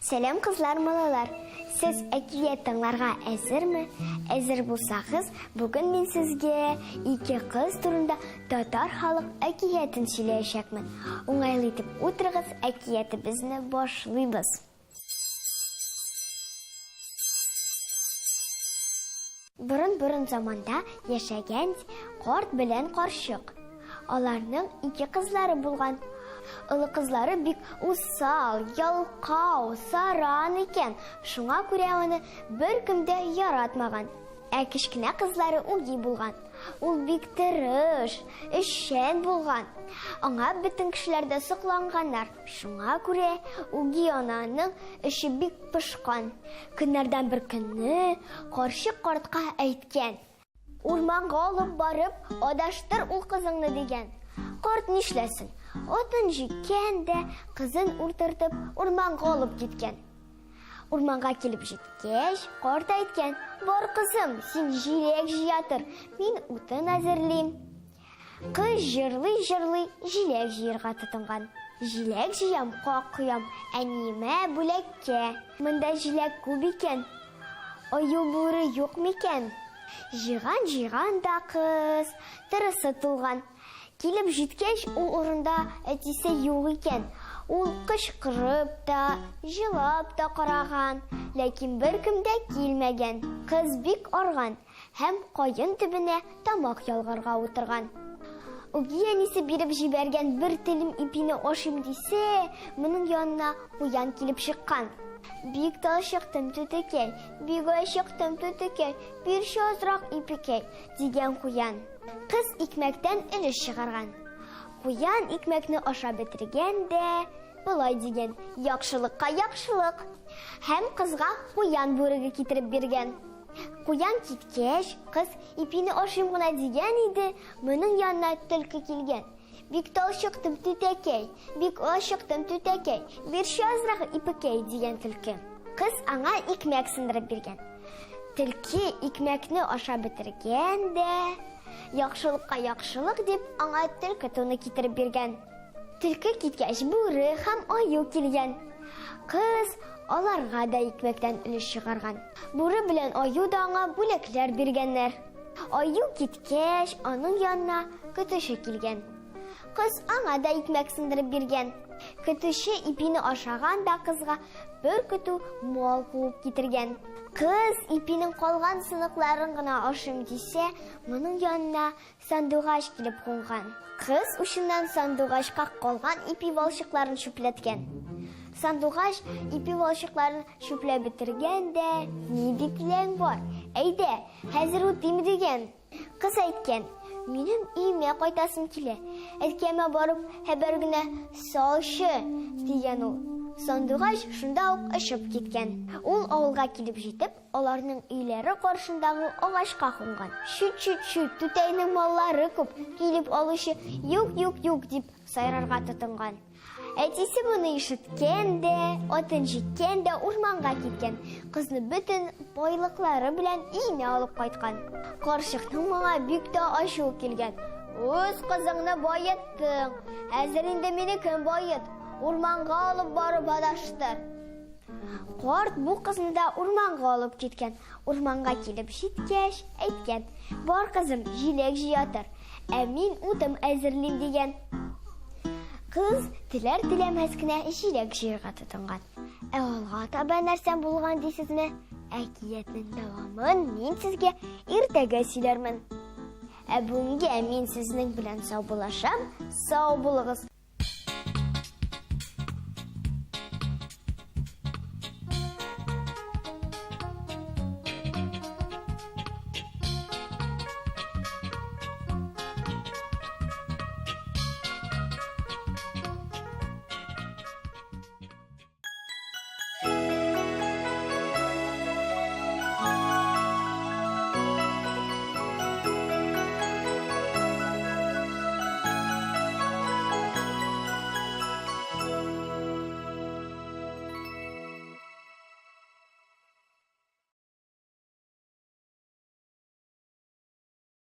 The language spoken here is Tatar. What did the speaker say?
Сәлам, кызлар, малайлар! Сез әкият тыңларга әзерме? Әзер булсагыз, бүген мин сезгә ике кыз турында татар халык әкиятен сөйләячәкмен. Уңайлы итеп утырыгыз, әкиятебезне башлыйбыз. Борын-борын заманда яшәгән карт белән карчык. Аларның ике кызлары булган. Олы кызлары бик усал, ялкау, саран икән, шуңа күрә аны беркем дә яратмаган. Ә кечкенә кызлары үги булган. Ул бик тырыш, эшчән булган. Аңа бөтен кешеләр дә сокланганнар. Шуңа күрә үги ананың эше бик пошкан. Көннәрдән бер көнне карчык картка әйткән. Урманга алып барып, адаштыр ул кызыңны, дигән. Карт нишләсен? Атын җиккән дә, кызын утыртып, урманга алып киткән. Урманга килеп җиткәч, карт әйткән, Бар, кызым, син җиләк җыя тор, мин утын әзерлим. Кыз җырлый-җырлый җиләк җыерга тотынган. Җиләк җыям, как коям, әниемә бүләккә. Монда җиләк күп икән. Аю-бүре юк микән? Җыйган-җыйган да кыз, тырысы тулган. Килеп җиткәч, ул урында әтисе юк икән. Ул кычкырып та, җылап та караган, ләкин беркем дә килмәгән. Кыз бик арган. Һәм каен төбенә тамак ялгарга утырган. Үги әнисе биреп җибәргән бер телем ипине ашыйм дисә, моның янына куян килеп чыккан. Бик талчыктым, түтекәй, бик ачыктым, түтекәй, бирче азрак ипекәй, дигән куян. Кыз икмәктән өлеш чыгарган. Куян икмәкне ашап бетергән дә, болай дигән, Яхшылыкка яхшылык! Һәм кызга куян бүреге китереп биргән. Куян киткәч, кыз ипине ашыйм гына дигән иде, моның янына төлке килгән. Бик талчыктым, түтәкәй, бик ачыктым, түтәкәй, бирче азрак ипекәй, дигән төлке. Кыз аңа икмәк сындырып биргән. Төлке икмәкне ашап бетергән дә, яхшылыкка яхшылык дип, аңа төлке туны китереп биргән. Төлке киткәч, бүре һәм аю килгән. Кыз аларга да икмәктән өлеш чыгарган. Бүре белән аю да аңа бүләкләр биргәннәр. Аю киткәч, аның янына көтүче килгән. Кыз аңа да икмәк сындырып биргән. Көтүче ипине ашаган да кызга бер көтү мал куып китергән. Кыз ипинең калган сыныкларын гына ашыйм дисә, моның янына Сандугач килеп кунган. Кыз учыннан сандугачка калган ипи валчыкларын чүпләткән. Сандугач ипи валчыкларын чүпләп бетергән дә, Нинди теләгең бар? Әйдә, хәзер үтим, дигән. Кыз әйткән, Минем өемә кайтасым килә. Әткәмә барып хәбәр генә салчы, дигән ул. Сандугач шунда ук очып киткән. Ул авылга килеп җитеп, Аларның өйләре каршындагы агачка кунган. Чүт-чүт-чүт, түтәйнең маллары күп, килеп алучы юк-юк-юк дип сайрарга тотынган. Әтисе моны ишеткән дә, атын җиккән дә урманга киткән. Кызны бөтен байлыклары белән өенә алып кайткан. Карчыкның моңа бик тә ачуы килгән. Үз кызыңны баеттың, хәзер инде мине кем бает? Урманга алып барып адаштыр. Карт бу кызны да урманга алып киткән. Урманга килеп җиткәч, әйткән: "Бар, кызым, җиләк җыя тор, ә мин утым әзерлим", дигән. Кыз теләр-теләмәс кенә җиләк җыярга тотынган. Ә алга таба нәрсә булган дисезме? Әкиятнең дәвамын мин сезгә иртәгә сөйләрмен. Ә бүгенгә мин сезнең белән саубуллашам. Сау булыгыз.